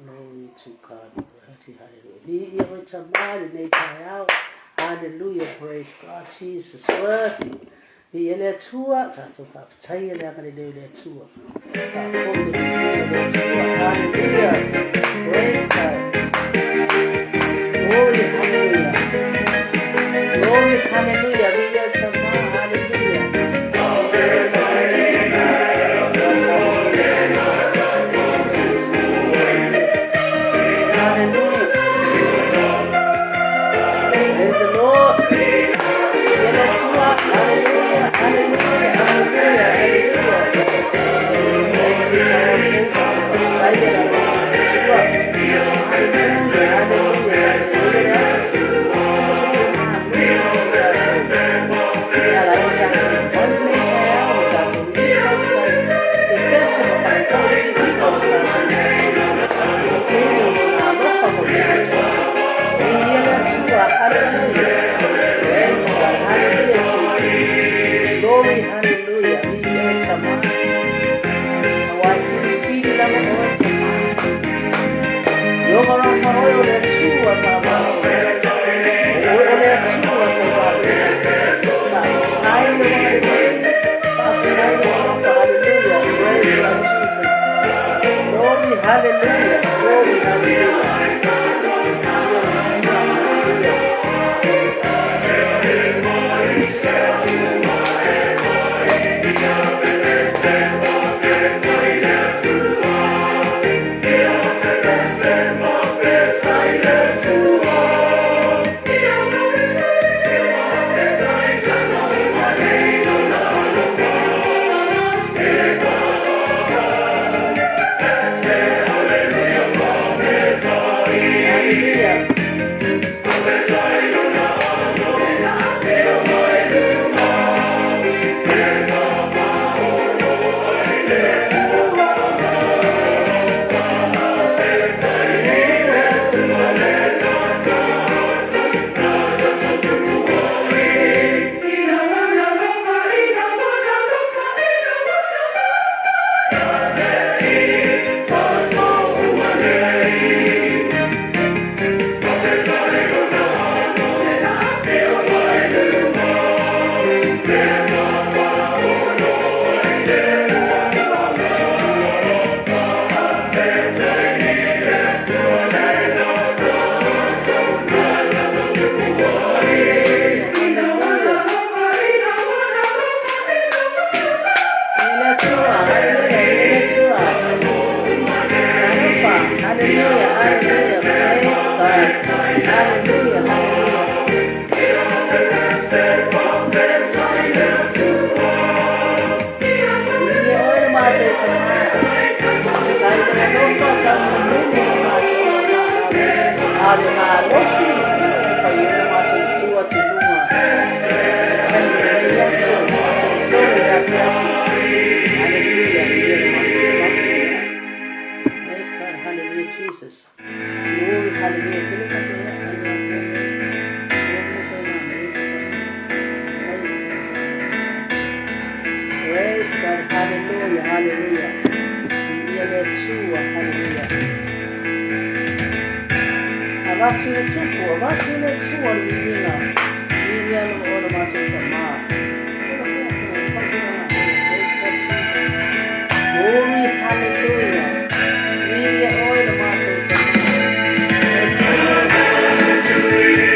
Glory to God. Hallelujah. Viia oe Tama i lenei taeao. Hallelujah. Praise God. Jesus worthy. Viia le Atua. Tatou faafetaia le agalelei o le Atua. Faafoi le viiga o le Atua. Hallelujah. Praise God. Glory, hallelujah. Glory, hallelujah. Viia oe Tama. Hallelujah. Praise God. Hallelujah, Jesus. Hallelujah. Praise the Lord. Viia le Atua. Hallelujah. Hallelujah. Hallelujah. Hallelujah. Faafetai le Atua. Hallelujah. Hallelujah. Hallelujah. Le aso. Ia la o tatou momoli lenei taeao ma tatou lili faafetai e pese ma faifoi le viiga o tatou i le tele o lona alofa mo tatou. Viia le Atua. Hallelujah. Praise God. Hallelujah, Jesus. Glory, hallelujah. Viia oe Tama. Auā e silisili lava oe Tama. Ioga rafa oe o le Atua faamalo. O oe o le Atua tauvaleina. Faafetai lou agalelei. Faafetai lou alofa. Hallelujah. Praise God, Jesus. Glory, hallelujah. Glory, hallelujah. Viia le Atua. Hallelujah. Hallelujah. Hallelujah. Viia le Atua. Hallelujah. Viia le Atua. Talofa. Hallelujah. Hallelujah. Praise God. Hallelujah. Hallelujah. Viia oe le matou Tama. Faafetai i lou alofa taumamuli ma matou ma maau. A o le malosi ua mafai ai ona matou tutu atu i luga i le taimi o lenei aso, asosolosolo i le afiafi. Hallelujah. Viia le matou Tama. Praise God. Hallelujah, Jesus. Glory, hallelujah. Pele ka pea, hallelujah. Praise God. Hallelujah. Hallelujah. Viia le Atua. Hallelujah. Avatu le tupu, avatu le Atua le viiga. Viia lo o le matou Tama. Praise God, Jesus. Glory, hallelujah. Viia oe le matou Tama. Praise God. Hallelujah.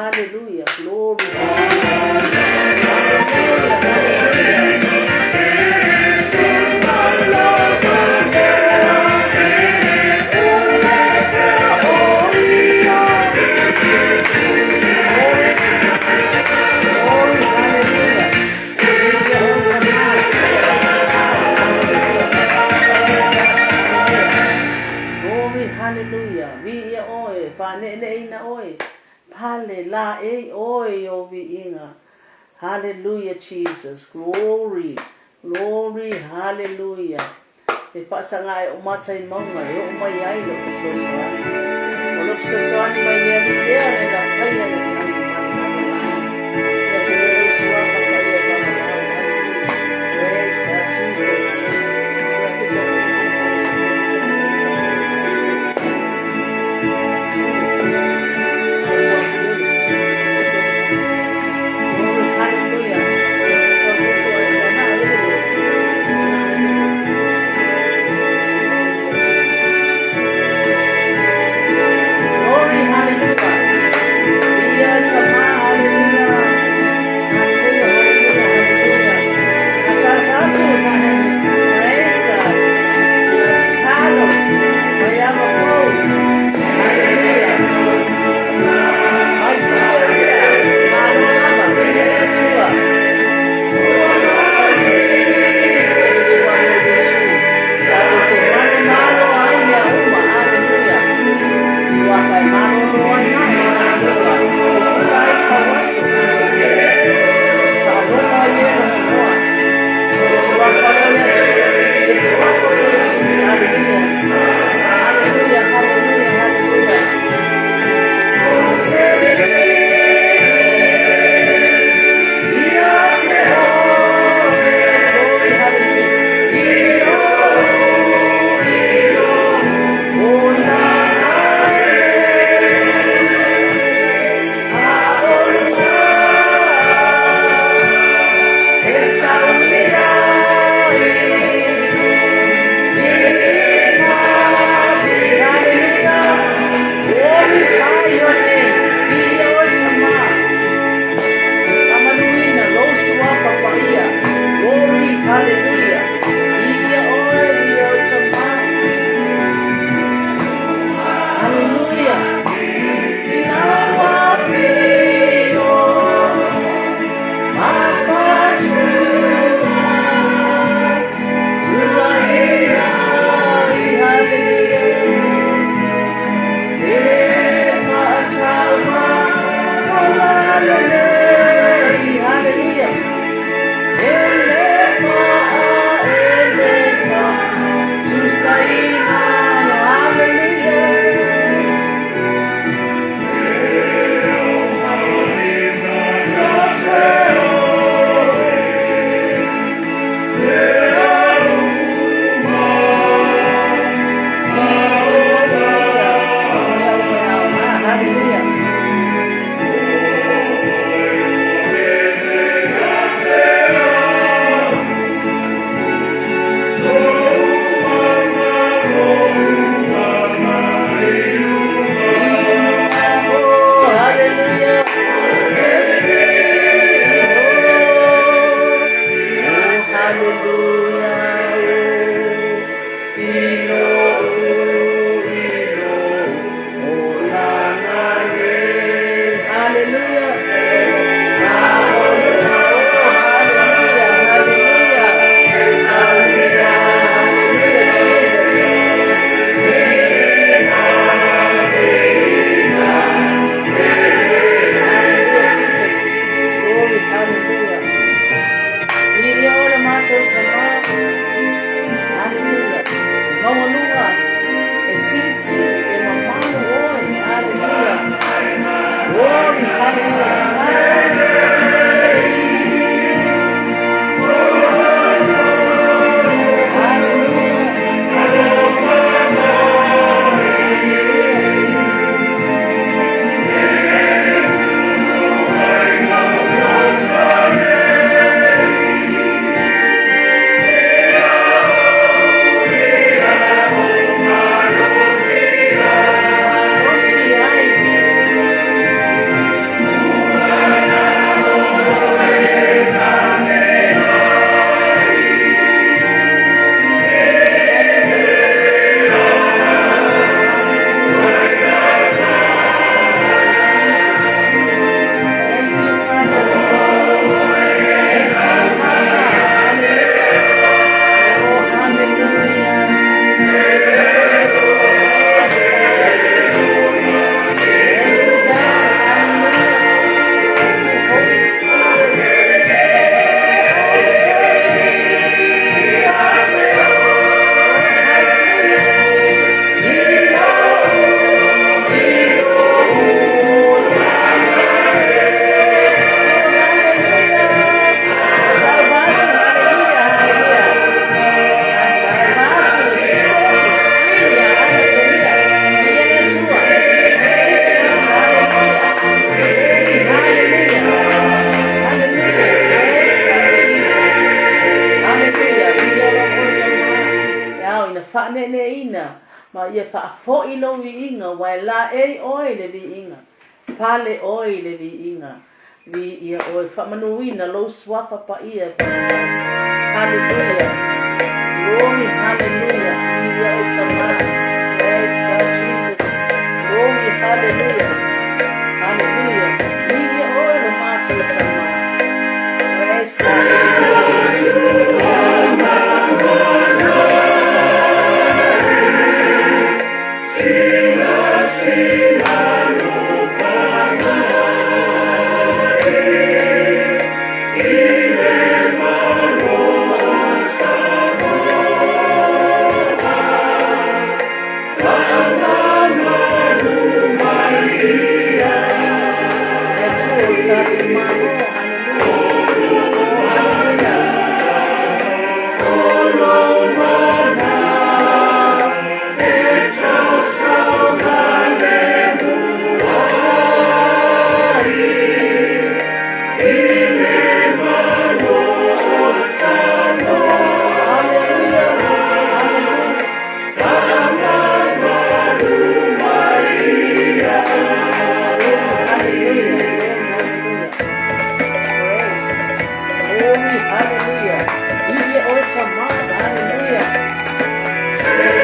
hallelujah. Glory, hallelujah, hallelujah. Glory, hallelujah. Glory, hallelujah. Viia oe, faaneeneeina oe, pale laei oe i ou viiga. Hallelujah, Jesus. Glory, glory, hallelujah. E faasaga ae o mata i mauga e oo mai ai lou fesoasoani. O lou fesoasoani mai le Alii ea le na faia le lagi ma le lalolagi. Ia te oe lou suafa paia e vavalau. Hallelujah. Praise God, Jesus. Glory, hallelujah. Glory, hallelujah. Ma ia faafo'i lou viiga, aua e laei oe i le viiga, pale oe i le viiga. Viia oe, faamanuina lou suafa paia e faavae. Haleluia! Glory, haleluia! Viia oe Tama. Praise God Jesus. Glory, haleluia! Haleluia! Viia oe lo matou Tama. Praise God. Le Atua o le tatou Malo. Haleluia. Oh, haleluia. Haleluia. Haleluia. Glory, hallelujah. Glory, hallelujah. Praise. Glory, hallelujah. Viia oe Tama. Hallelujah. Glory,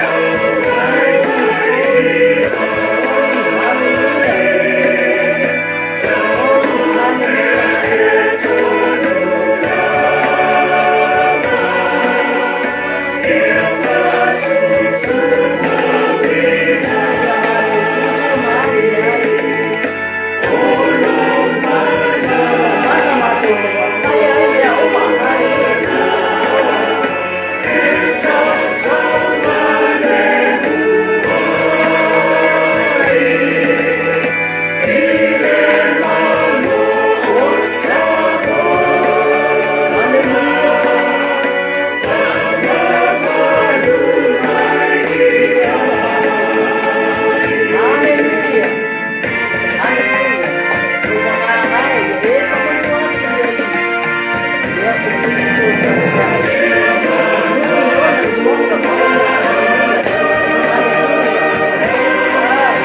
hallelujah. Glory, hallelujah. Ia matou tutu ma ave ai. Ia lo mana matou te whakaia ai mea uma. Hallelujah, Jesus. Glory. Hallelujah. Hallelujah. Hallelujah. Ua ngā e whakamanu atu i ali. Ia o puti tō katia ai. Nui ona suafa paia. Hallelujah. Praise God.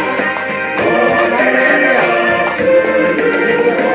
Oh, hallelujah. Viia oe, viia oe.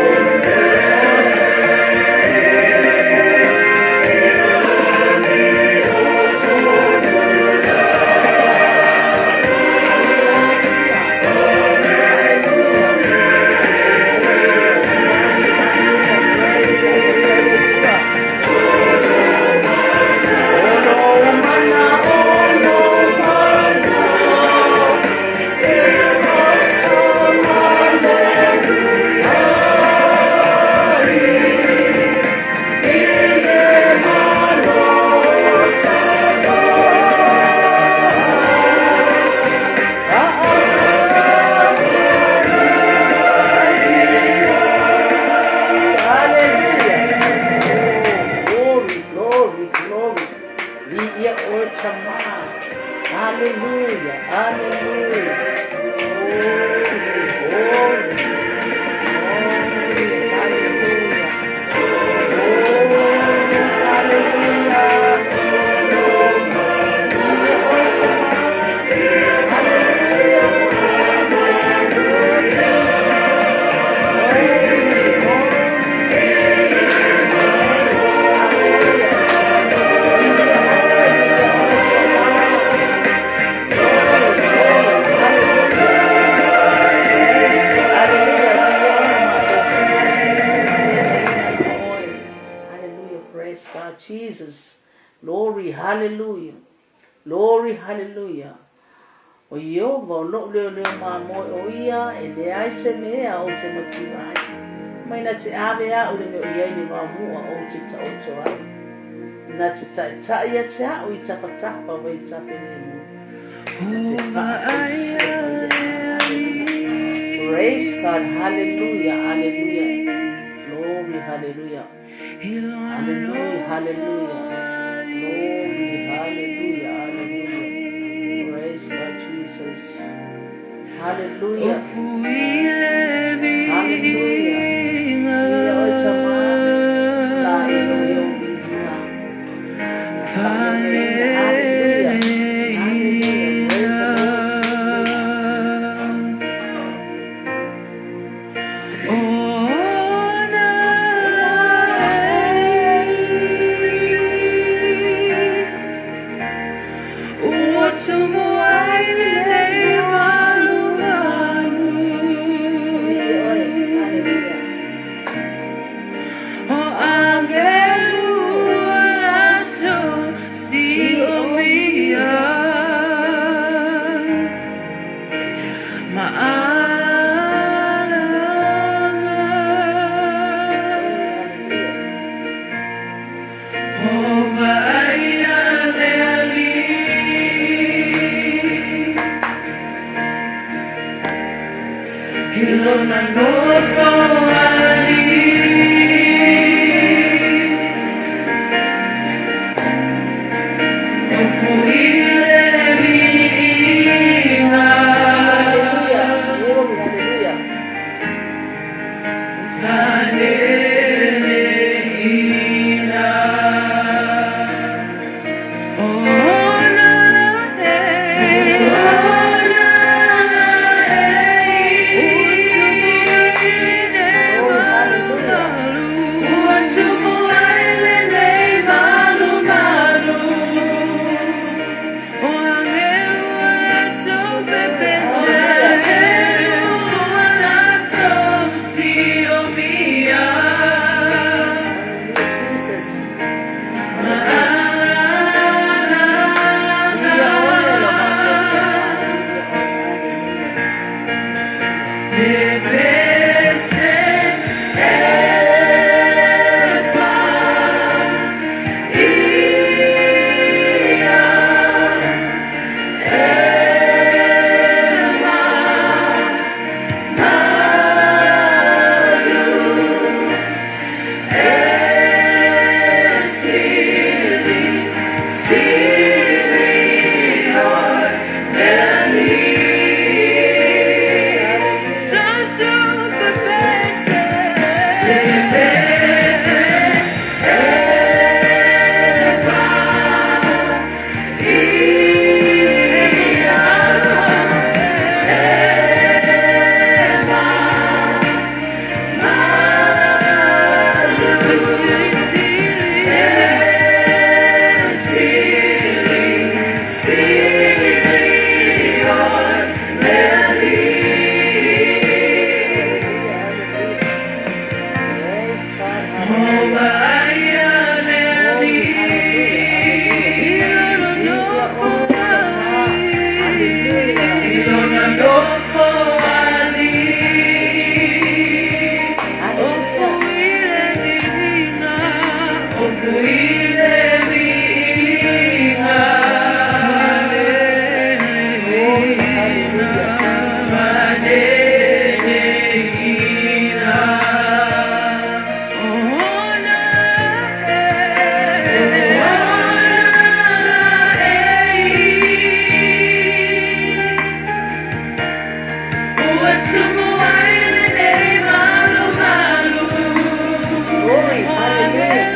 Hallelujah. Hallelujah. Oh, glory, glory, glory. Viia oe Tama. Hallelujah, hallelujah. Glory, glory, glory, hallelujah. Oh, hallelujah. Viia oe Tama. Hallelujah. Glory, glory, glory. Yes, hallelujah. Viia oe, viia oe Tama. Glory, glory, hallelujah. Yes, hallelujah. Viia oe matou Tama. Hallelujah. Praise God. Jesus. Glory, hallelujah. Glory, hallelujah. O Ieova o lo'u leoleo mamoe o ia e leai se mea ou te mativa ai. Mai na te ave a'u le mea o i ai le vaomu'a ou te ta'oto ai. Na te ta'ita'i ia te a'u i tapatapa vai tape lemu. Na te fa'ataisia mai ia. Hallelujah. Praise God. Hallelujah. Hallelujah. Glory, hallelujah. Hallelujah, hallelujah. Glory, hallelujah, hallelujah. Praise God, Jesus. Hallelujah. Hallelujah. Viia oe Tama. Hallelujah. Glory, hallelujah. Glory, hallelujah. Hallelujah. Hallelujah, Jesus. Hallelujah. Hallelujah. Yes, God. Hallelujah. Glory, hallelujah. Hallelujah. Hallelujah. Glory, hallelujah. Glory, hallelujah.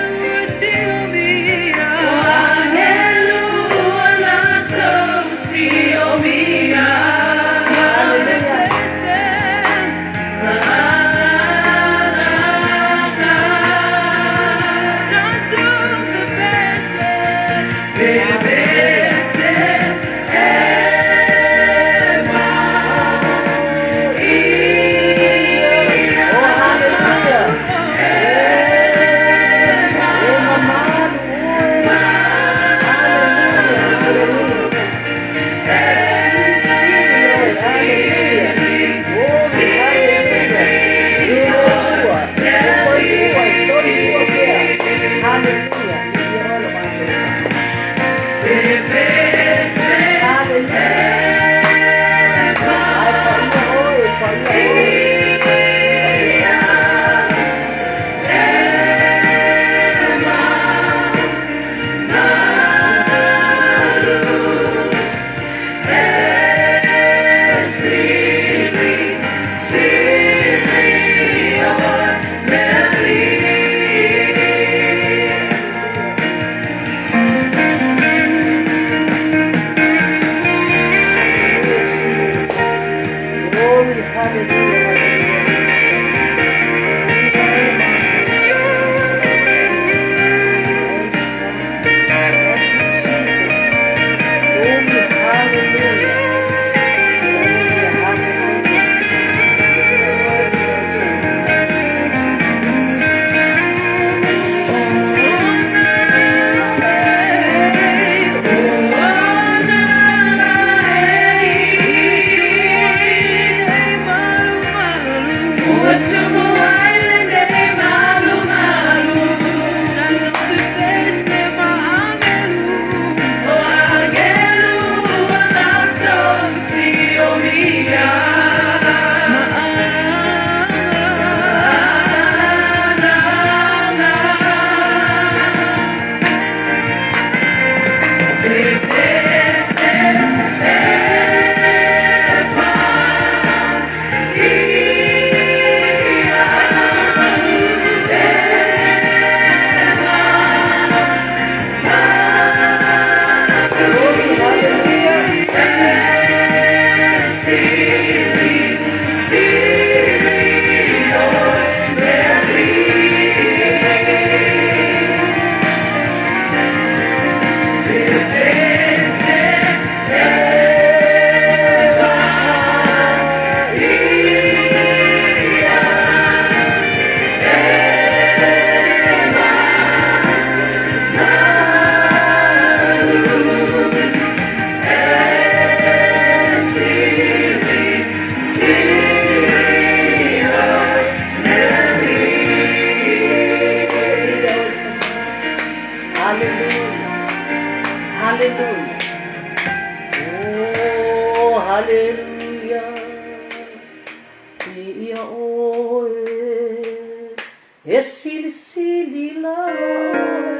Silisili lava oe.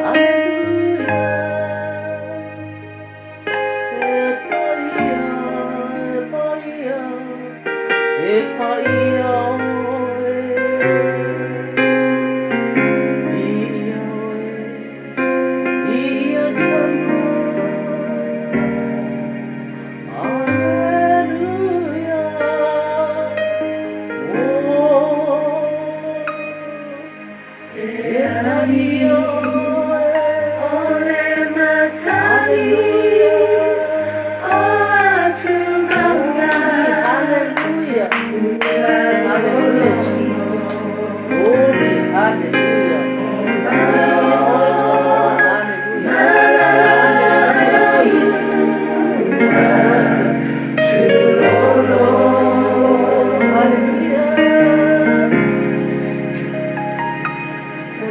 Aleluia. E paia, e paia, e paia oe. Ia oe, ia tama. Aleluia. Oh, e paia oe. O le matagi Hallelujah. o Atumauna. Hallelujah. Hallelujah, Jesus. Glory, hallelujah. Hallelujah. Hallelujah, Jesus. Hallelujah.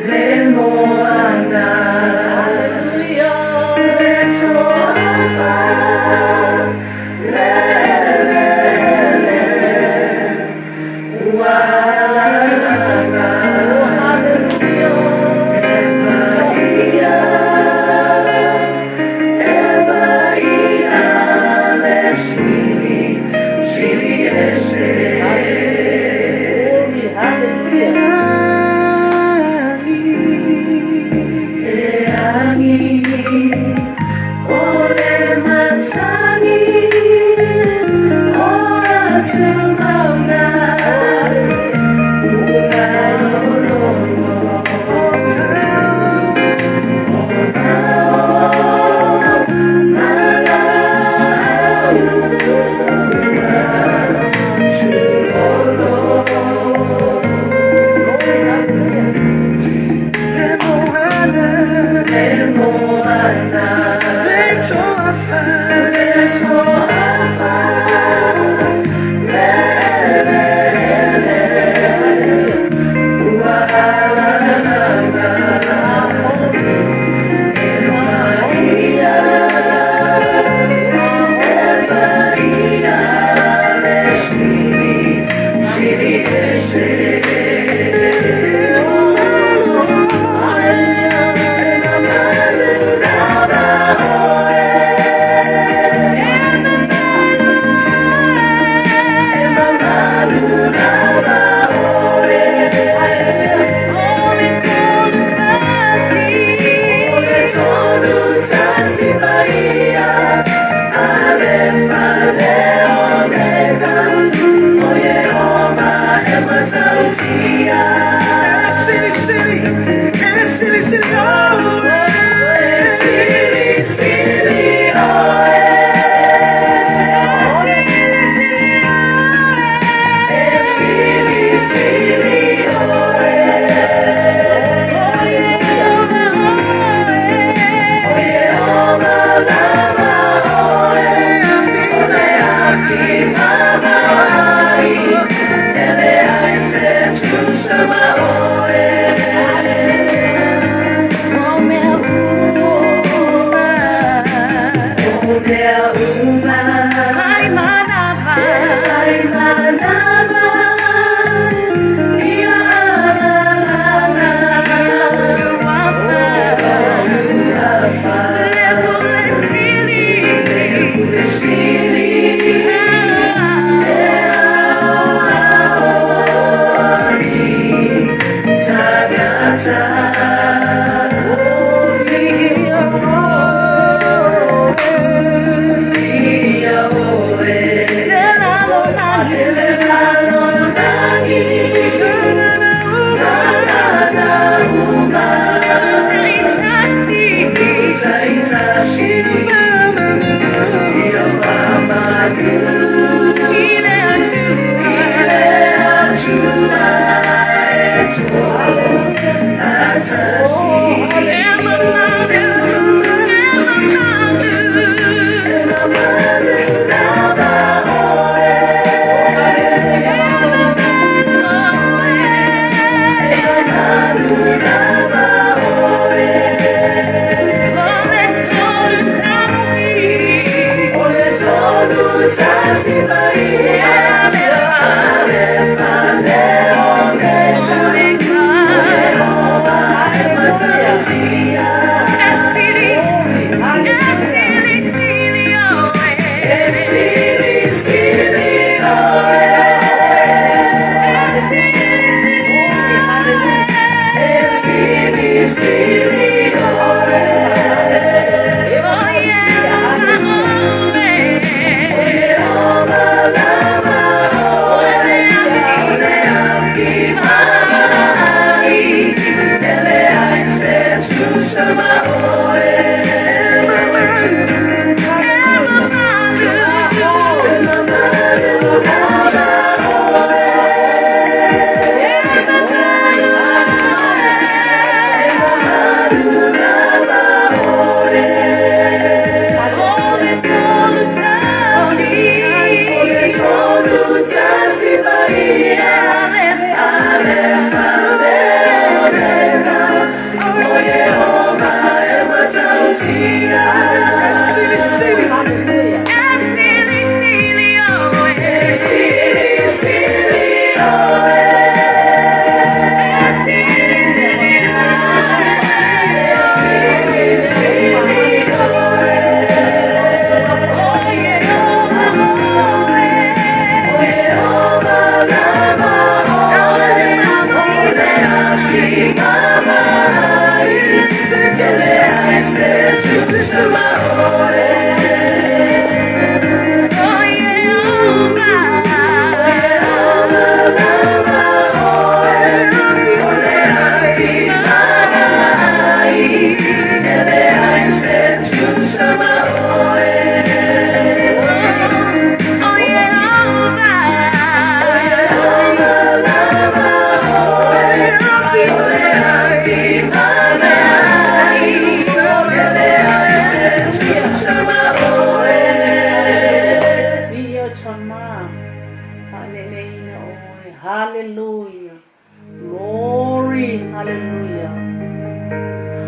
Le moana. Hallelujah. Le toafa. Le le le. Ua alalaga. Oh, hallelujah. E paia, e paia le Sili, Sili ese. Glory, hallelujah. E agi, o le matagi, o Atumauna. Ua lologo. Glory, hallelujah. Le moana, le toafa, le le le, ua alalaga. E paia, e paia le Sili, Sili ese. Sili, sili, sili, sili, oh, Sili, sili, oh, Sili, sili, oh,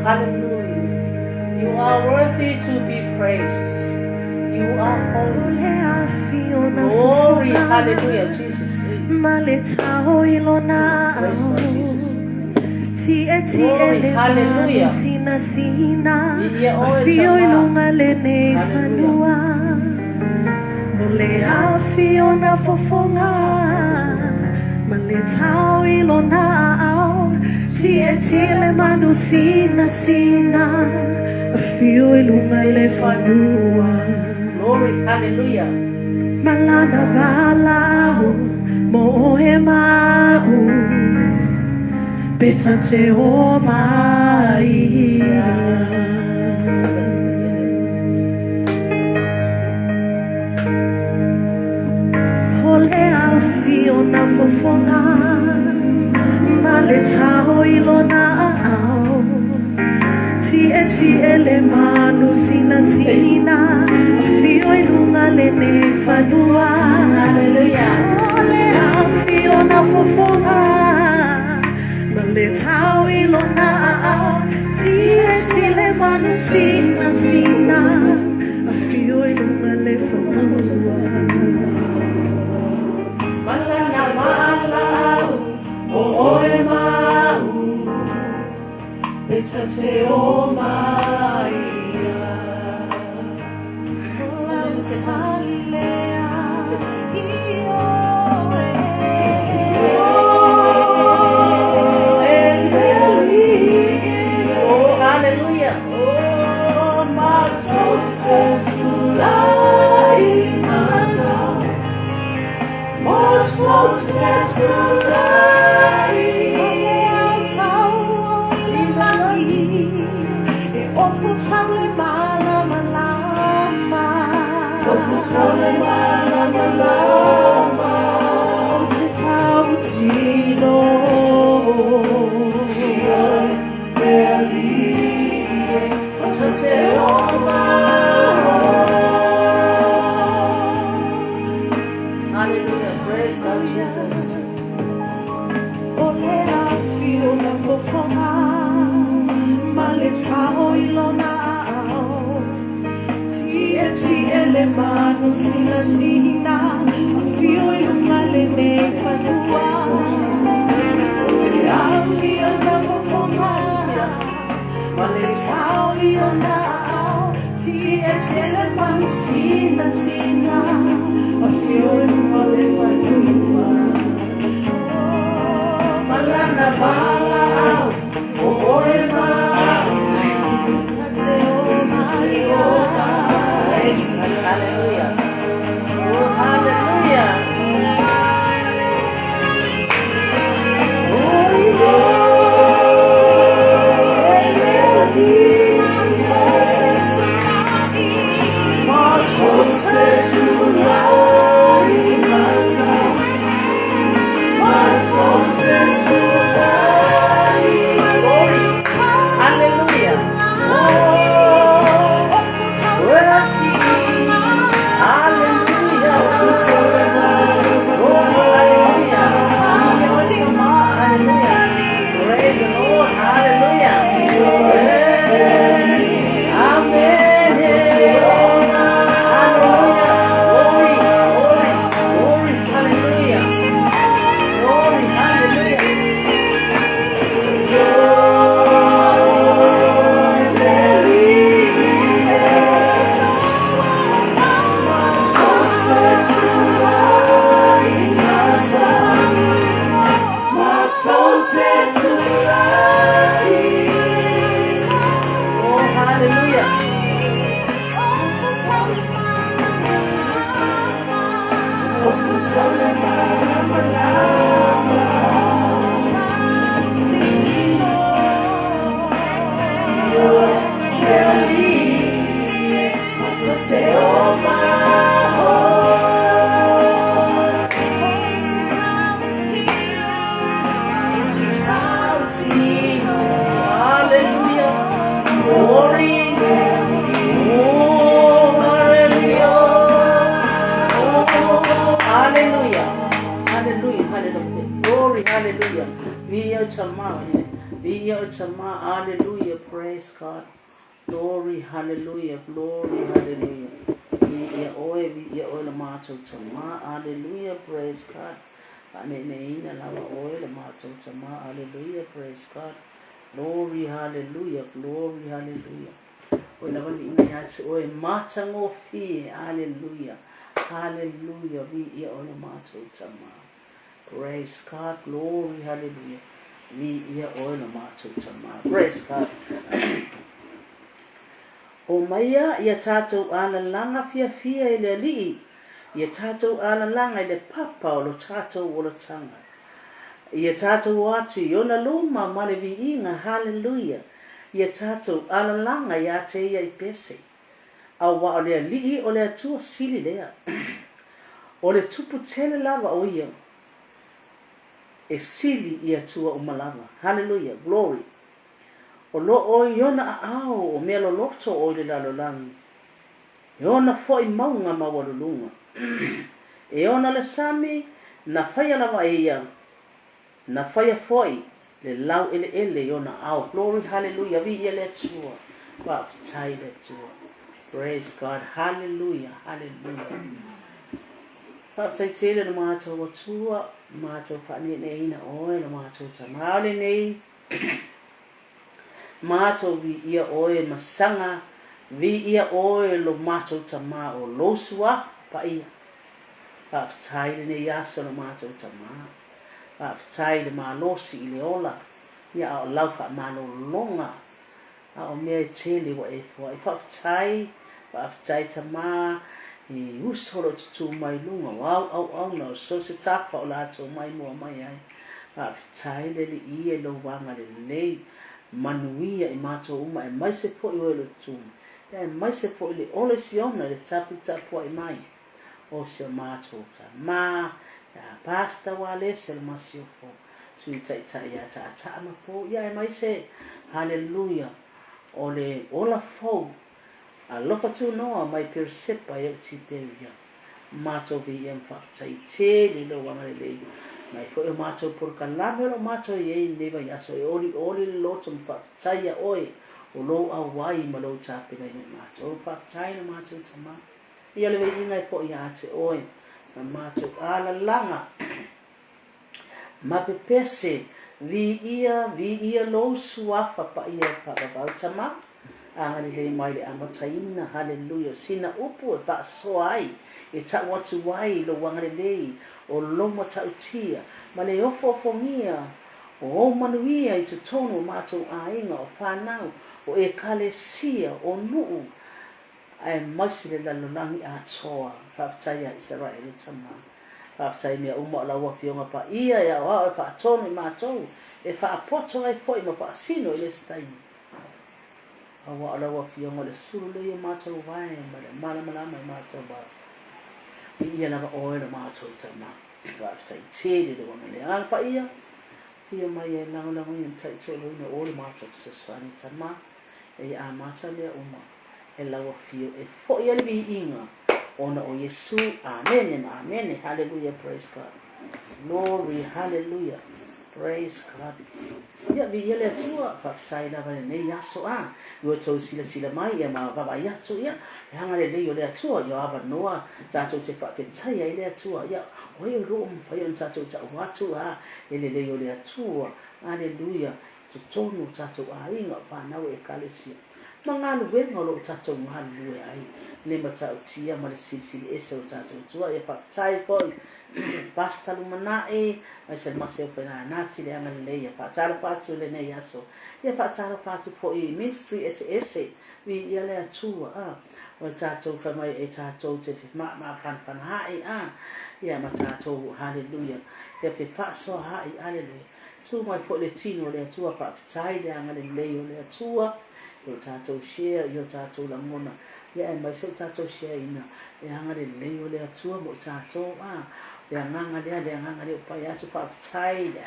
Hallelujah. You are worthy to be praised. You are holy. Le afio na Glory, fofoga hallelujah, Jesus. Ma le tao i lona Praise ao God, Jesus. Tie tie Glory, le hallelujah. manu sina sina Ia oe Afio i tama. luga lenei Hallelujah. fanua O le afio na fofoga Ma le tao i lona ao Tie tie le manu sina sina Afio i luga le fanua Glory, hallelujah. Malana valau mo oe mau Peta te o mai O le afio na fofoga Ma le tao i lona ao Tie tie le manu sina sina Afio i luga lenei fanua Hallelujah. O le afio na fofoga Ma le tao i lona ao Tie tie le manu sina sina Afio i luga le fanua Malana malau, o oe mau, Peta te o mai O lau talilea i oe Oh, hallelujah. Oh, my soul says to Hallelujah. Praise God, Jesus. O le afio na fofoga Ma le tao i lona ao Tie tie le manu sina sina Afio i luga lenei fanua O le afio na fofoga Ma le tao i lona ao Tie tie le manu sina sina Afio i luga le fanua Malana malau, o oe mau. Praise God. Hallelujah. Oh, hallelujah. Glory. Hallelujah. Oh, worthy. Hallelujah. Oh, hallelujah. Hallelujah. Praise the Lord. Hallelujah. Amen. Hallelujah. Glory, glory, glory. Hallelujah. Glory, hallelujah. Oh, hallelujah. Hallelujah. Glory. Oh, hallelujah. Oh, hallelujah. Hallelujah. Hallelujah. Glory. Hallelujah. We are Chama. Viia oe Tama, Alleluia, praise God. Glory, hallelujah, glory, hallelujah. Viia oe, viia oe lo matou Tama, Alleluia, praise God. Faaneeneina lava oe lo matou Tama, Alleluia, praise God. Glory, hallelujah, glory, hallelujah. Oe lava le viiga ia te oe, matagofie, Alleluia, hallelujah, viia oe lo matou Tama. Praise God, glory, hallelujah. Viia oe lo matou Tama. Praise God. Omaia ia tatou alalaga fiafia i le Alii, ia tatou alalaga i le papa o lo tatou olataga. Ia tatou o atu i ona luma ma le viiga, hallelujah, ia tatou alalaga ia te ia i pese. Aua o le Alii o le Atua sili lea. O le Tupu tele lava o ia e sili i Atua uma lava. Hallelujah, glory. O lo o i ona aao o mea loloto o i le lalolagi, e ona foi mauga maualuluga. E ona le sami, na faia lava e ia, na faia foi le laueleele i ona ao. Glory hallelujah viia le Atua. Faafetai le Atua. Praise God hallelujah hallelujah. Faafetai tele lo matou Atua, matou faaneeneeina oe lo matou Tama o lenei Matou viia oe masaga, viia oe lo matou Tama o lou suafa paia. Faafetai lenei aso lo matou Tama. Faafetai i le malosi i le ola, ia a o lau faamalologa, a o mea e tele ua e foai. Faafetai, faafetai Tama i uso o lo o tutū mai luga o au auauna o so o se tafa o latou maimoa mai ai. Faafetai le Alii e lou agalelei, manuia i matou uma aemaise foi oe o le tutū mai, ia aemaise foi le ola i Siona i le taputapuai mai. O si o matou tama, ia Pastor Walese o le Masiofo, Sui Taitai ia Taataa ma Pou, ia aemaise, haleluia, o le ola fou, alofa tunoa mai Peresepa e o Tiperia. Matou viia ma faafetai tele i lou agalelei mai foi o matou polokalame o lo o matou i ai i lenei vaiaso e olioli le loto ma faafetai ia oe o lou auai ma lou tapenaina i matou. Faafetai lo matou tama. Ia le viiga e poʻi ia te oe ma matou alalaga ma pepese, viia, viia lou suafa paia e faavavau tama, agalelei mai le amataina, haleluia, sina upu e faasoa ai, e tau atu ai lou agalelei o lou matautia ma le ofoofogia o ou manuia i totonu o matou aiga, o fanau, o ekalesia, o nuu, Aemaise le lalolagi atoa. Faafetai ia Isaraelu tama. Faafetai i mea uma o lau Afioga Paia e aoao e faatonu i matou, e faapoto ai foi ma faasino i le isi taimi. Aua o lau Afioga o le sulu lea i o matou vae ma le malamalama i matou ao. Viia lava oe lo matou tama. Faafetai tele lou Agaga. Le Agaga Paia, afio mai e lagolagoina ma taitoaluaina o lo matou fesoasoani tama. E amata mea uma e lau afio e foi ai le viiga ona o Iesu. Amene ma amene. Hallelujah praise God. Glory hallelujah praise God. Ia viia le Atua, faafetai lava i lenei aso a i outou silasila mai ia ma vaavaai atu ia le agalelei o le Atua ia avanoa tatou te faafetai ai le Atua ia o ai o loo mafai ona tatou tau atu a le lelei o le Atua. Hallelujah totonu o tatou aiga, o fanau Ekalesia, ma galuega o lo o tatou galulue ai, le matautia ma le silisili ese o tatou Atua. Ia faafetai foi Pastor Lumanai, aemaise le mase o Felanati le agalelei. Ia faatalofa atu i lenei aso. Ia faatalofa atu foi i ministry eseese, viia le Atua, a o le tatou fai mai e tatou te femamafanafanaai, a ia ma tatou, haleluia, ia fefaasoaai, haleluia. Tu mai foi le tino o le Atua, faafetai le agalelei o le Atua i o tatou share i o tatou lagona, ia aemaise o tatou share ina le agalelei o le Atua mo i tatou, a le agaga lea, le agaga lea ua pai atu, faafetai le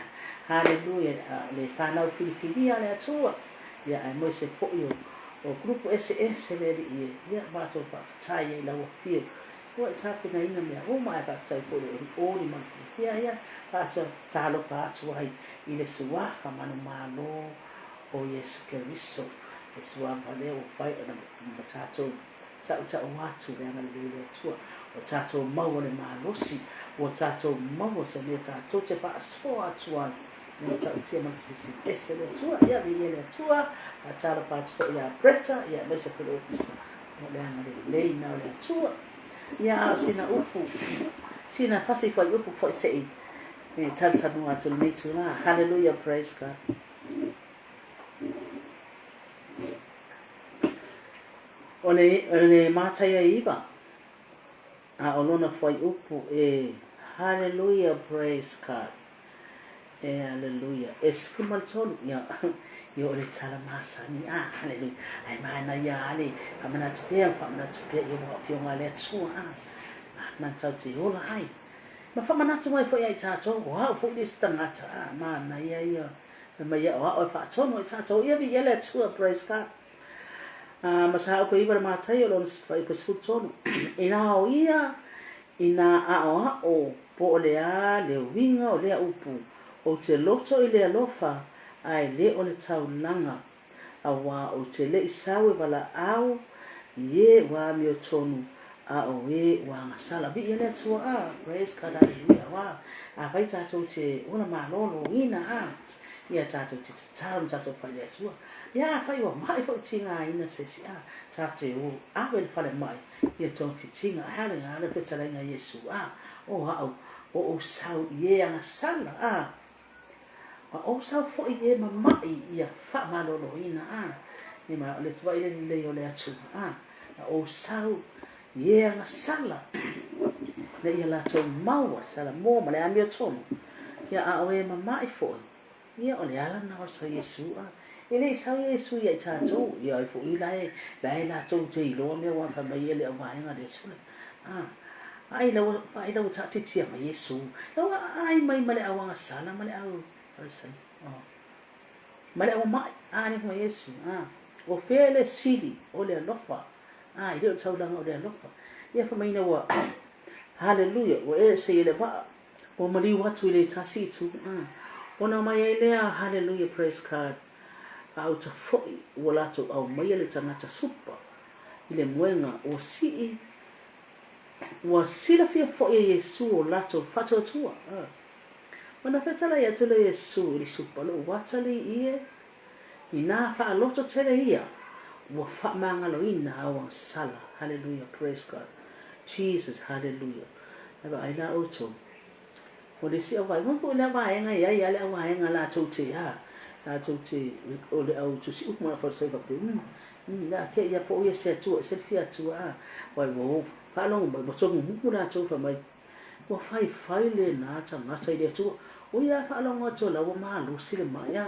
haleluia le fanau filifilia a le Atua, ia aemaise foi o o group eseese le Alii e, ia matou faafetai ai i lau afio. Ua e tapenaina mea uma ae faafetai foi i le olioli ma le fiafia ia faatalofa atu ai i le suafa manumalo o Iesu Keriso, le suafa lea ua fai ona ma tatou tautau atu le agalelei o le Atua, ua tatou maua le malosi, ua tatou maua se mea tatou te faasoa atu ai le matautia ma le silisili ese o le Atua. Ia, viia le Atua, faatalofa atu foi ia Bretta, ia aemaise foi le ofisa o le agalelei na o le Atua. Ia, a o sina upu, sina fasi fuaiupu foi se i e talatalanoa atu i lenei itula. Hallelujah, praise God. O le, o le Mataia 9, a o lona fuaiupu e Hallelujah, praise God. E Hallelujah. E 13, ia, ia o le tala masani, a, Hallelujah. Ai manaia lava le faamanatu pea ma faamanatu pea ia ua Afioga a le Atua, a, manatau te ola ai. Ma faamanatu mai foi ia i tatou, o au foi le isi tagata, a, manaia ia, fai mai ia o au e faatonu i tatou, ia viia le Atua, praise God. A, ma sa upe iwa le Mataio lona fuaiupu e 13. Inā o ia, inā aʻoaʻo po o le a le uiga o lea upu, ou te loto i le alofa, a e le o le taulaga, auā ou te le i sau e valaau i ē ua amiotonu, a o ē ua agasala. Viia le Atua, a, praise God, hallelujah, auā, afai tatou te ola malōlōina, a, ia tatou te tatalo ma tatou fai i le Atua. Ia afai ua maʻi foi tigaina se isi, a, tatou o ave i le falemai ia togafitiga, ae a le a le fetalaiga a Iesu, a, o a'u, o ou sau i e agasala, a, ma ou sau foi i e mamaʻi ia faamaloloina, a, ia ma o le tuaʻi le lelei o le Atua, a, ma ou sau i e agasala, ina ia latou maua le salamo ma le amiotonu, ia a o e mamaʻi foi, Ia, o le ala na o sa Iesu a. E le i sau Iesu ia i tatou, ia ai foi la e, la e latou te iloa mea ua fai mai e le auvaega le Iesu le. A, ai la ua, ai la ua taatitia mai Iesu. La ua aai mai ma le au agasala ma le au, ai, oh, ma le au maʻi. A, ne mai Iesu, a, o fea le sili o le alofa. A, i le o taulaga o le alofa. Ia fai mai ina ua, hallelujah, ua e se i le vaa. Ua maliu atu i le tasi itu, a. Ona mai ai lea, Hallelujah, praise God, a uta foi ua latou aumaia le tagata supa i le moega ua sii, ua silafia foi e Iesu o latou faatuatua, a. Ona fetalai atu lea o Iesu i le supa, Lou atalii e, inā faaloto tele ia, ua faamagaloina au agasala, Hallelujah, praise God, Jesus, hallelujah. E vaai la outou. O le isi auvaega, foi lea vaega e iai a le auvaega latou te a, latou te, o le au tusi uma a Farisai faapea, um, um, la ke ia po ia se Atua, se fia Atua a, wai ua o, faalogo mai, ua tomumumu latou fai mai, ua faifai lena tagata i le Atua. O ia faalogo atu la ua malosi le mai a,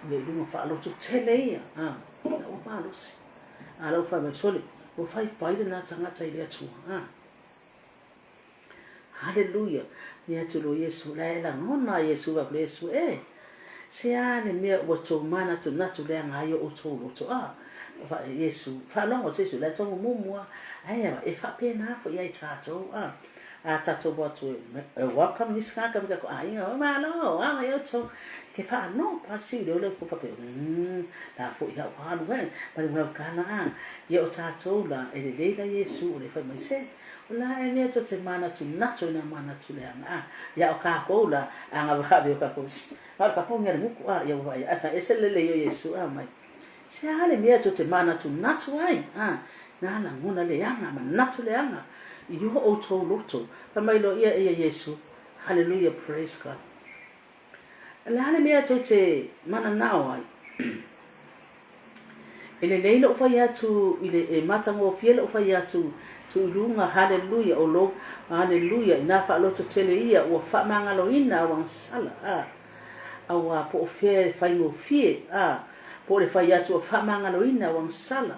le luga faaloto tele ia, a, la ua malosi. A la ua fai mai, sole, ua faifai lena tagata i le Atua, a. Haleluia! Mea atu loa Iesu, la e lagona a Iesu fai atu Iesu, E! Se a le mea ua tou manatunatu leaga ai o outou loto, a? Fa Iesu, faalogo atu Iesu, la e tonga muamua, ae a, e faapena foi ia i tatou, a? A tatou o atu e, e welcome nisi tagata mai tatou aiga, oi malo, a mai outou, ke faalogo pa siu leo leo ko faapea, umm, la foi hau halu he, ma le mau kana, a? Ia o tatou la, e lelei la Iesu o le fai mai se, O la e mea to te manatunatu i na manatu leaga a ia o kakou la a nga vaave o kakou sst ma o kakou ngia le muku a ia ua vaai ae fai ese le lelei o Iesu a mai se a le mea to te manatunatu ai a na lagona leaga manatu leaga i o outou loto fai mai loa ia eia Iesu hallelujah praise God O le a le mea tou te mananao ai? E lelei lou fai atu i le, e matagofie lou fai atu tu i luga, haleluia, o lou, haleluia, inā faaloto tele ia, ua faamagaloina au agasala, a, auā po o fea e faigofie, a, po o le fai atu ua faamagaloina au agasala,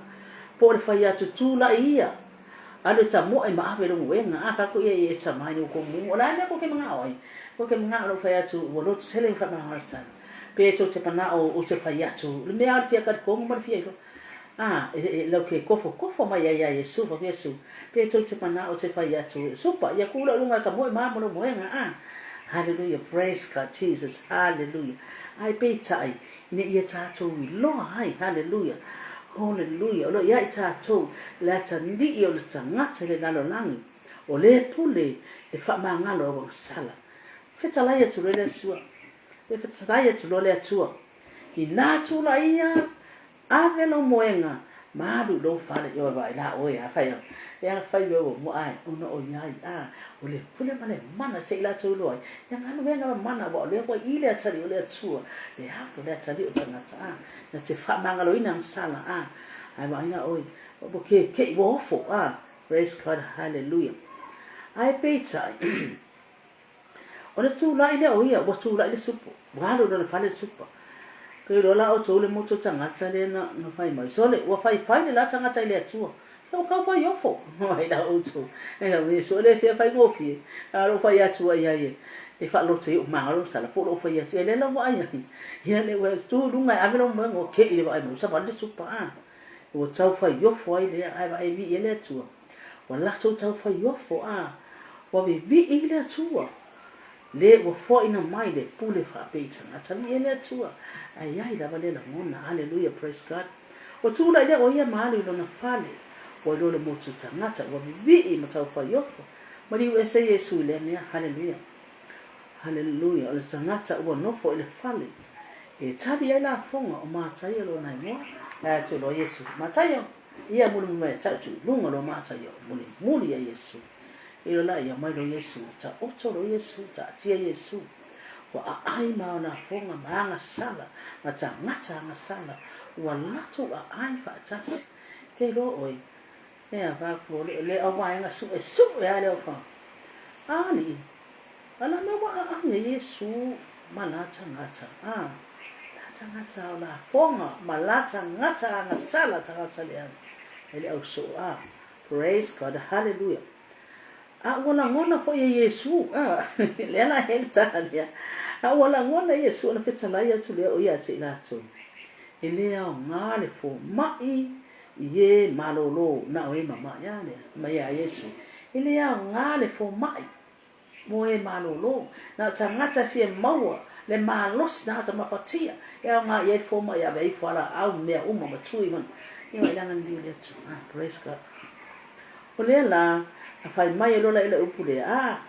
po o le fai atu tulai ia, Alu e tamoe ma ave lou moega, a fai aku ia i e tama i kou mumu, o le a le mea kou ke manao ai? Kou ke manao lou fai atu, ua loto tele i whaamangalo Pe tou te manao ou te fai atu, le mea o le fia talikonga ma le fia iloa. A, e, e, lau ke kofo, kofo mai ai ia Iesu, fai aku Iesu, pe tou te manao ou te fai atu, supa, ia ku lou lunga e ka moe ma mo lou moega, a. Hallelujah, praise God, Jesus, hallelujah. Ai peitai, Ina ia tatou iloa ai, haleluia, haleluia, o lo o i ai tatou le atalii o le tagata i le lalolagi, o le pule e faamagalo auagasala. Fetalai atu loa le Atua, fetalai atu loa le Atua, Ina tulai ia, ave lou moega, ma alu i lou fale, ioe vaai la oe a fai e ala fai mea ua mua ae ona o iai a o le pule ma le mana se i latou iloa ai ia galuega ma mana aua o lea ua i le atalii o le Atua le ato le atalii o tagata a na te faamagaloina ana sala a ae vaai la oe ua keke'i ua ofo a. Praise God hallelujah ae peitai o le tulai lea o ia ua tulai le supo ua alu i lona fale le supa ke iloa la outou le moto tagata lea na na fai mai sole ua faifai le la tagata i le Atua se ua kau fai ofo ai la outou e la Iesu le fia faigofie a lou fai atu ai ai e faaloto i ou magalo sala po lou fai atu e le la vaai ai ia le ua tu lunga e ave lou moega o ke'i le vaai mai savali le supa a Ua taufaiofo ai lea, ae vaai vii ai le Atua. Ua latou taufaiofo, a ua vivii le Atua. Le ua foaina mai le pule faapei tagata. Vii ai le Atua, ae iai lava le lagona. Aleluia, praise God. Ua tulai lea o ia ma alu i lona fale. Ua iloa le motu tagata, ua vivii ma taufaiofo. Maliu ese Iesu i lea mea. Haleluia. Haleluia. O le tagata ua nofo i le fale. E tali ai lafoga o Mataio lona igoa, ae atu loa Iesu, Mataio! Ia mulimuli mai tau tu i luga loa Mataio, mulimuli ia Iesu. Ilo la ia mai lo Iesu, taoto lo Iesu, taatia Iesu. Ua aai ma o lafoga ma agasala, ma tagata agasala, ua latou aai faatasi. Ke iloa oe, ea faapua le, le auvaega sue sue a le aufa. Alii, Ala mea ua aai e Iesu ma la tagata, a, la tagata o lafoga ma la tagata agasala tagata leaga e le ausoo, a, praise God, hallelujah. A ua lagona foi e Iesu, a, lea la he le tala lea, a ua lagona e Iesu ona fetalai atu lea o ia te i latou, e le aoga le fomai i e malolo na o e mamae, a lea, mai a Iesu, e le aoga le fomai Mo e malolo, na o tagata e fia maua le malosi tagata mafatia e aoga i ai le fomai e ave ai fualaau ma mea uma ma tui ma ia i lana liu le Atua. Ah, praise God. O lea la, a fai mai e lola i le upu lea, ah,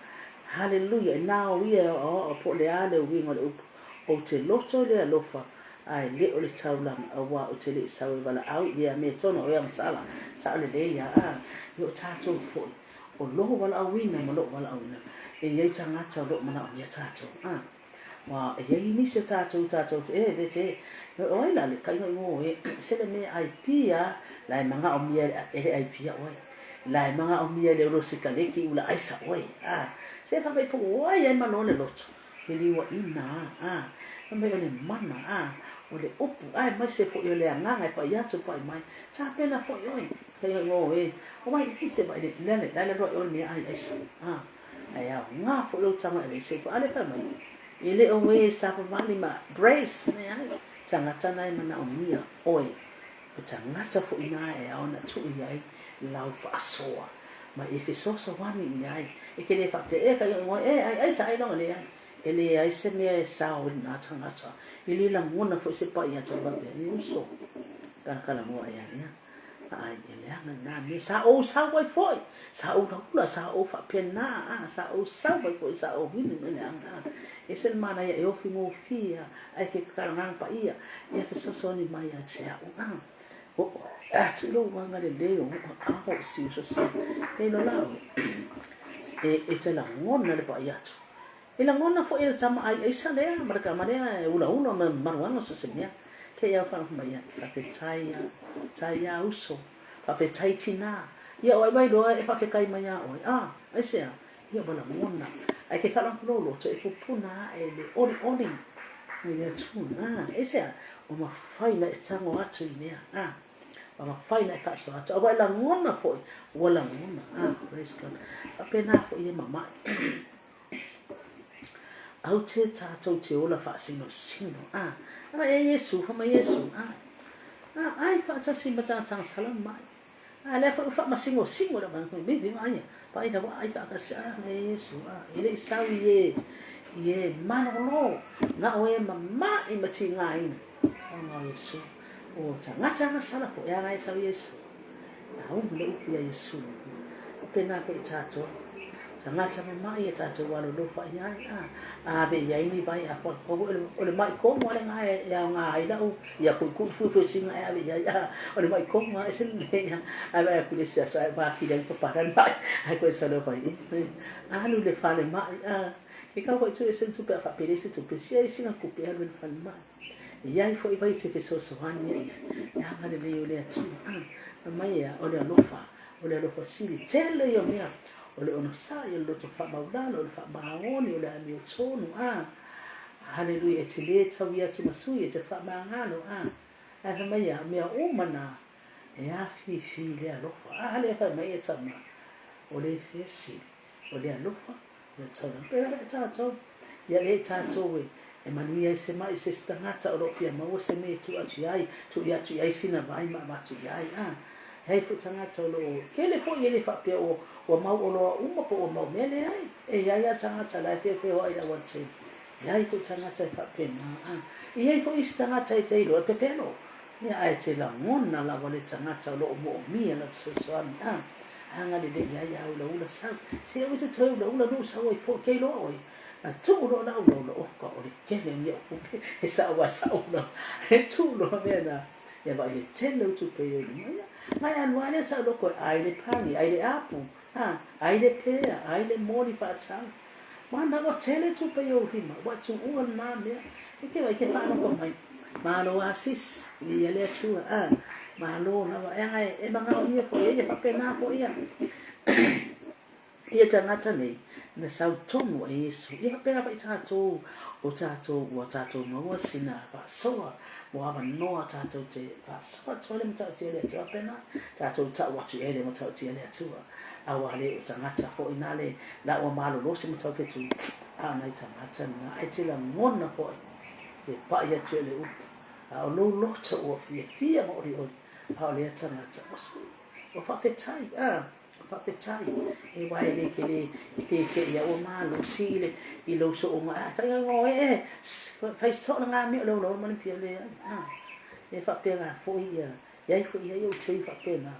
hallelujah, e nā o ia e oaoa po o le a le uiga o le upu, ou te loto i le alofa, a e le o le taulaga, auā ou te le i sau e valaau i ea mea tonu o ea sala, sao lelei ia, ah, i o tātou foi. O lou valaauina ma lou valaauina, e i ai tagata o lo o manaomia tatou. A, ua e i ai nisi o tatou, tatou te, e, fe, fe, o ai la le kaiga i o e, se le mea ai pia, la e manaomia e le ai pia oe. La e manaomia e le olo sikaleki ula aisa oe. A, se fa mai po o ai ai maloa le loto. He liuaʻina, a, fai mai o le mana, a, o le upu, aemaise foi o le agaga e pai atu pai mai. Tapena foi oe. Kai ai o e, o mai i se mai le le le le le o mea ai aisa. A, ai ao ngā fo lo tanga e le se ko ale fai mai. E le o e sa pa vali ma brace ne ai. Tangata nai mana o mia oe. O tangata fo ina e ao na tu i ai lau faasoa. Ma e fesoasoani i ai. E ke le faapea e kai o e ai aisa ai longa le ai. E leai se mea e sao i lena tagata. E le lagona foi se pai ia te faapea, e uso. Kalakalanoa ia ia. Ai, e leaga lena mea. Sa ou sau ai foi. Sa ou laula, sa ou faapena, a, sa ou sau ai foi, sa ou hinu me leaga, a. E se le manaia e ofi gofie, a, ae ke kalagaga paia, ia fesoasoani mai ia te a'u, a. Oo atu i lou agalelei o ou aao i siusosia. E iloa la oe, e, e te lagona le pai atu. E lagona foi e le tama ai aisa lea, ma le tama lea e ulaula ma maluaga so se mea. Kei au wha mai ai, whawhetai a, tai a uso, whawhetai tinā. Ia o ai wai loa e whawhekai mai a oe. A, aisea, ia ua lagona. Ai ke whalangolo loto e pupuna ae le oli oli. Mai le Atua, a, aisea, ua mawhai na e tango atu i lea, a. Ua mawhai na e whaasoa atu. A ua e lagona foi, ua lagona, a, praise God. Whapena foi e mamae. Aute tātou te ola whaasinosino. A, ara e Iesu, wha mai Iesu. A, a, ai whaatasi ma tātanga sala mai. A, lea wha wha masingo singo la mai, me me ai. Pa ai wa ai whaakasi, a, e Iesu, a, e le i sau i e, i e malolo, nga o e mama'i ma ti ngā ina. Aoga o Iesu. O tagata gasala foʻi a e sau Iesu. A umi le upu ia Iesu. Faapena foi i tatou. Tagata mamaʻi e tatou alolofa i ai, a ave i ai ni vai a pau o le maʻi komo ale ga e aoga ai lau ia kuʻikuʻi fuefuesinga e ave i ai, a o le maʻi komo a ese lelei, a ae vaai atu i le isi aso ae ua afili ai papala le maʻi, ae koe salo fai i alu i le falemai, a ke kau foi tu ese tupe a faapelei se tupe sia i sina tupe e alu i le falemai. E i ai foi vai e te fesoasoani ai e agalelei o le Atua. A, fai mai ea, o le alofa, o le alofa sili tele ia mea, o le onosai, o le loto faamaulalo, o le faamaoni, o le amiotonu. A, haleluia, e te lē tauia atu ma sui, e te faamagalo. A, ae fai mai ea, o mea uma na, e afifi i le alofa. A, lea fai mai e tama, o le fea sili, o le alofa, o le taulaga. Pei lava e tatou, ia lea i tatou e, e manuia ai se maʻi o se isi tagata o lo o fia maua se mea e tuu atu i ai, tuu atu i ai sina vai ma avatu i ai. A, e ai foi tagata o lo o, tele foi e le faapea ua, ua mau oloa uma po ua mau mea, leai. E i ai lava tagata la e feofeoai i le aualatele. E ai foi tagata e faapena. A, e i ai foi isi tagata e te iloa e pepelo. Ia, ae te lagona lava le tagata o lo o moomia lau fesoasoani. A, agalelei ai a ulaula sau. Se aua e te toe ulaula nuu sau ai foi, ke iloa oe. Na tuu loa la ulaula, oka, o le tele o ni au tupe, e sao a sa ulaula. E tuu loa mea na, ia vaai le tele o tupe i luma. Ia, mai alu lava lea sa loko e ai le pani, ai le apu, a, ai le pea, ai le moli faatau. Mana ua tele tupe i ou lima, ua tuua lena mea. E te vaai, e te faalogo mai. Malo a sis, viia le Atua, a, malo lava. E aga e manaomia foi e ia, faapena foi ia. Ia tagata nei, na sau tonu e Iesu. Ia faapena foi tatou, o tatou ua tatou maua sina faasoa, ua avanoa tatou te faasoa atu ai le matautia le Atua. Faapena, tatou tau atu i ai le matautia le Atua. Aua le o tagata foi na le la ua malolo se matau fetu, a o nai tagata na, ae te lagona foi le pai atu e le upu, a o lou loto ua fiafia ma olioli, a o lea tagata ua sui, ua faafetai, a, ua faafetai, e wa e le ke le ke ke ia ua malosi i le i lou soonga, a fai ngo e e, fai so la nga mea o le ulaula ma le pia le ai, a, e faapena foi ia, i ai foi ia i ou tei faapena.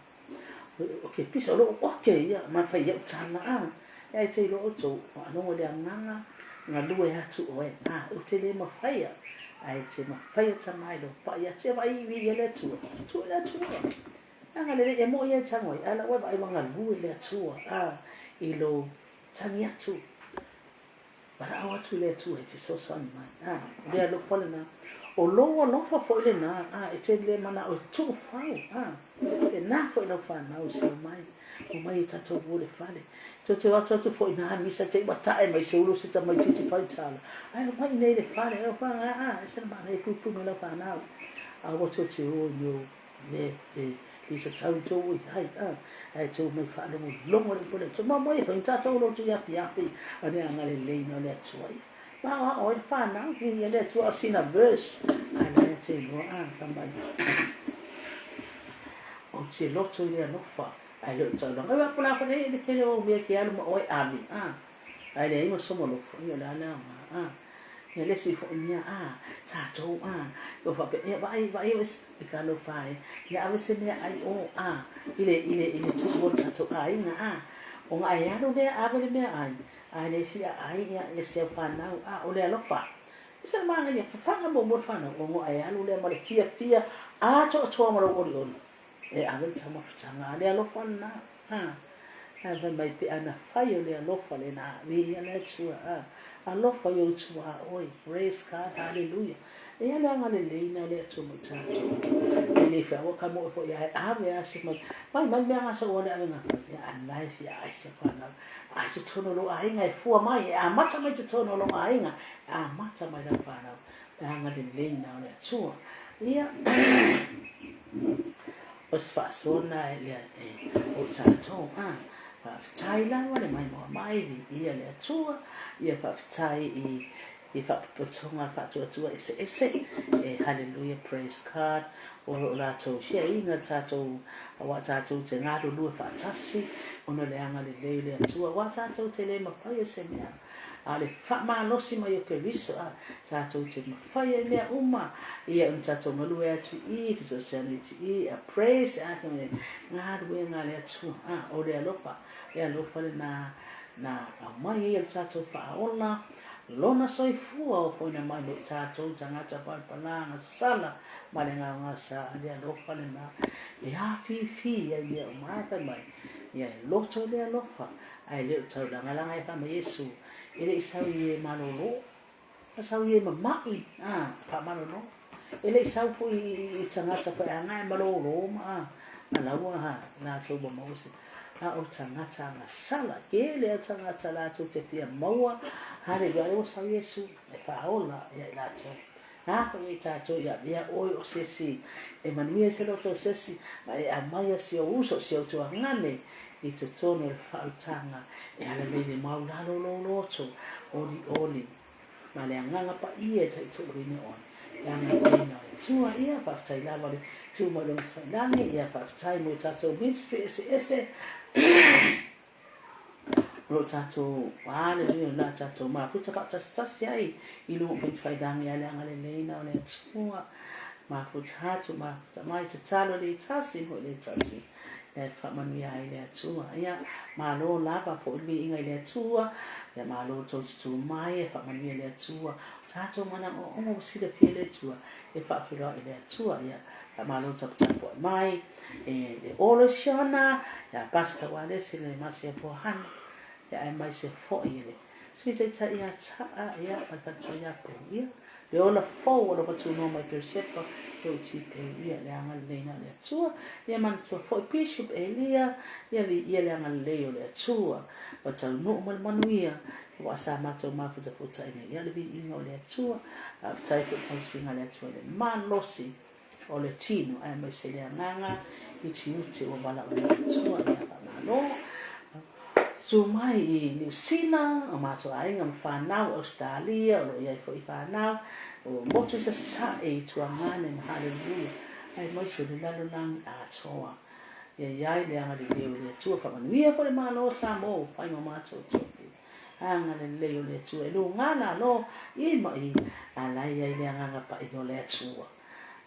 O ke pisa o loo oke ia ma fai iaʻu tala a e ai te iloa outou faalogo i le agaga galue atu oe a ou te le mafaia ae te mafaia tama i lou pai atu ia vaai i ia le Atua tua le Atua agalelei e moʻo ia e tago ai ae la ua vaai ua galue le Atua a i lou tagi atu Valaau atu i le Atua e fesoasoani mai. A, o le alofa lena. O lou alofa foi lena, a, e te le manao e tuufau, a, pena foi lau fanau i se omai, omai e tatou o le fale. Toe te o atu atu foi na misa te ua tae mai se ulu se tamaititi faitala. Ae omai i nei le fale, e ofa, a, a, e se mana e puipui mai lau fanau. A ua toe te o i o mea e le tatau i tou i ai, a, ae tou mai faalogologo le upu a le Atua. Ma moe foi tatou lotu i afiafi o le agalelei na o le Atua ia. Ma aoao ai le fanau, viia le Atua o sina verse, ae la e te iloa, a, fai mai, ou te loto i le alofa, ae le o le taulaga. Ua pula foi nei le tele o au mea e te alu ma oe ave, a, ae leai ma sou alofa, ia o le a le aoga, a. Ia le isi foi mea, a, tatou, a, ua faapea, ia vaai, vaai oe i ka alofa e, ia ave se mea ai o, a, i le, i le, i le tuu o tatou aiga, a, o ga e alu lea ave le mea ai, a le fia ai ia, ia se au fanau, a, o le alofa. I se manaia, fafaga muamua le fanau, o ga e alu lea ma le fiafia atoatoa ma lou olioli, e ave le taumafataga, a le alofa lena, a. Ae fai mai pe ana fai o le alofa lena, viia le Atua, a, alofa i ou tuaoi, praise God, hallelujah. Ia le agalelei na o le Atua mo i tatou. E le fia ua ka moe foi ae ave a se mai, mai mai mea gasa ua le ave ngā fai, ia ana e fia ai se whanau. Ai te tono lo aiga e fua mai, e amata mai te tono lo aiga, e amata mai lau whanau. Le agalelei na o le Atua. Ia, O se faasoa lena e o tatou, a, faafetai lava le maimoa mai, viia le Atua, ia faafetai i i faapopotoga faatuatua eseese, e hallelujah praise God, o lo o latou fiaiga le tatou, aua tatou te galulue faatasi ona o le agalelei o le Atua, aua tatou te le mafai e se mea. A o le faamalosi mai o Keriso, a, tatou te mafai ai mea uma, ia ona tatou galue atu i i, fesoasoani atu i i, a praise, a, galuega a le Atua, a, o le alofa, le alofa lena na aumai ai e le tatou Faaola Lona soifua ofoina mai mo i tatou tagata palapala gasala ma le gaogaosa, a le alofa lena e afifi ai mea uma. A fai mai, ia e loto i le alofa, ae le o taulagalaga e fai mai Iesu, e le i sau i e malolo, a sau i e mama'i, a, faamalolo. E le i sau foi i tagata faiaga e malolo ma, a, ma laua, a, latou ua maua se, a o tagata agasala, tele a tagata latou te fia maua, haleluia, a lea ua sau Iesu e faaola ia i latou. A foi ia i tatou ia avea oe o se isi e manuia ai se loto o se isi, ma e aumaia si ou uso, si ou tuagane i totonu o le faautaga e alalei le maulalo o lou loto, olioli ma le Agaga Paia e taitoalua oe. Le agalelei o le Atua, ia, faafetai lava le tu mai Lona Failangi, ia, faafetai mo tatou ministry eseese o lo o tatou, haleluia, o le a tatou mafuta faatasitasi ai i luga o Upegatafailagi, a le agalelei o le Atua, mafuta atu, mafuta mai, tatalo le tasi foi le tasi, e faamanuia ai le Atua. Ia, malo lava foi le viiga i le Atua, ia malo tou tutū mai, e faamanuia le Atua. O tatou manaoaoga ua silafia e le Atua, e faafeiloai i le Atua. Ia, faamalo taputapuai mai, e le Olo Siona, ia Pastor Walesi le Masia Pohana, ia aemaise foi e le Sui Taitai ia Taa, ia, ma le faletua ia Pou, ia, le ola fou o lo fatunoa mai Peresepa, e o ti peu, ia, le agalelei na o le Atua. Ia manatua foi Bishop Elia, ia viia le agalelei o le Atua, ua taunuu ma le manuia, ua sa matou mafutafuta ai nei, ia le viiga o le Atua. Faafetai foi tausiga a le Atua i le malosi o le tino, aemaise le agaga utiuti ua valaaulia e le Atua, ia faamalo. Tu mai i Niu Sila, o matou aiga ma fanau, Ausetalia, o lo o i ai foi fanau, o motu i Sasae, i Tuagane ma Haleluia, aemaise o le lalolagi atoa. Ia i ai le agalelei o le Atua, faamanuia foi le Malo o Samoa ua fai ma matou tofi. Agalelei o le Atua, e luga lalo i ma i, a la e i ai le agaga paia o le Atua.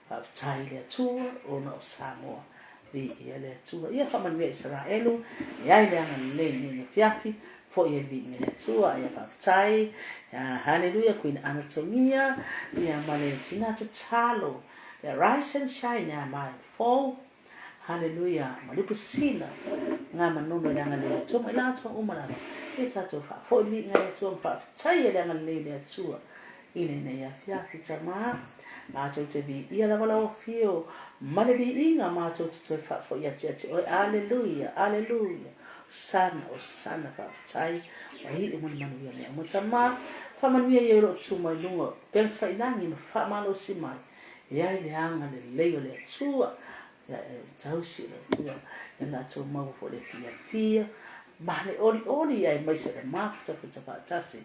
Faafetai i le Atua ona o Samoa. Viia le Atua. Ia faamanuia Isaraelu, e ai le agalelei i lenei afiafi, foi ai le viiga i le Atua. Ia faafetai. Ia, haleluia, Queen Anatogia, ia ma le tina tatalo. Ia rise and shine, ia mai fou. Haleluia, ma Lupusila, ngā manono i le agalelei o le Atua, ma i latou uma lava. Ia tatou faafoi le viiga i le Atua, ma faafetai i le agalelei o le Atua i lenei afiafi. Tama, matou te viia lava lau afio ma le viiga, matou te toe faafoi atu ia te oe. Aleluia, aleluia, Hosana, Hosana, faafetai, ua iu ma le manuia mea uma. Tama, faamanuia ia o loo tu mai luga o upegatafailagi ma faamalosi mai e ai le agalelei o le Atua, ia e tausi e le Atua ia latou maua foi le fiafia ma le olioli, aemaise o le mafutafuta faatasi.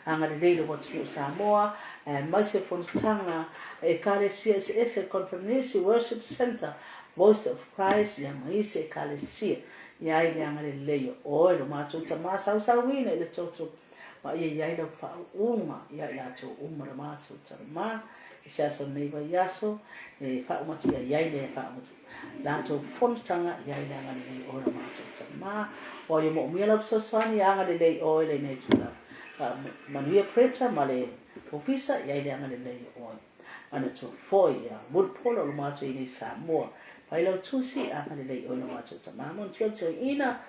Agalelei lou atunuu Samoa, aemaise fonotaga a Ekalesia eseese, Conferenisi, Worship Centre, Voice of Christ, ia ma isi Ekalesia. Ia ai le agalelei o oe lo matou Tama sausauina i le toto, ma ia i ai lau faauuga ia i latou uma lo matou Tama, i se aso o lenei vaiaso, e faaumatia i ai le faaumatia latou fonotaga i ai le agalelei o lo matou Tama. Ua ia moomia lau fesoasoani, agalelei oe lenei tulaga. Manuia Preta ma le ofisa, i ai le agalelei o oe. Manatua foi ia Mulupolo o lo matou i nei Samoa. Fai lau tusi, agalelei oe lo matou Tama. Manatua le toeaina,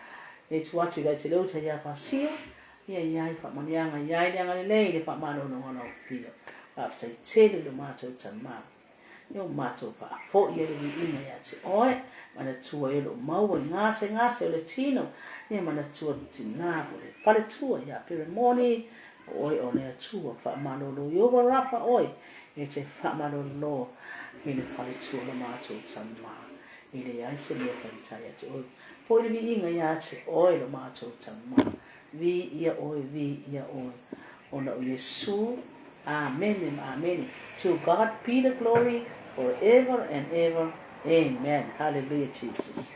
e tu atu i vai te leu ta ia pasia, ia i ai faamanuiaga, i ai le agalelei i le faamalologa o lau afio. Faafetai tele lo matou Tama. Ia ua matou faafoi ai le viiga ia te oe, manatua e o loo maua i gasegase o le tino, ia manatua le tina po o le faletua ia Peremoni, o oe o le Atua faamalolo Ieova Rafa oe e te faamalolo i le faletua o lo matou Tama. E leai se mea faigata ia te oe. Foi le viiga ia te oe lo matou Tama. Viia oe, viia oe, ona o Iesu. Amene ma amene. To God be the glory forever and ever. Amen. Hallelujah, Jesus.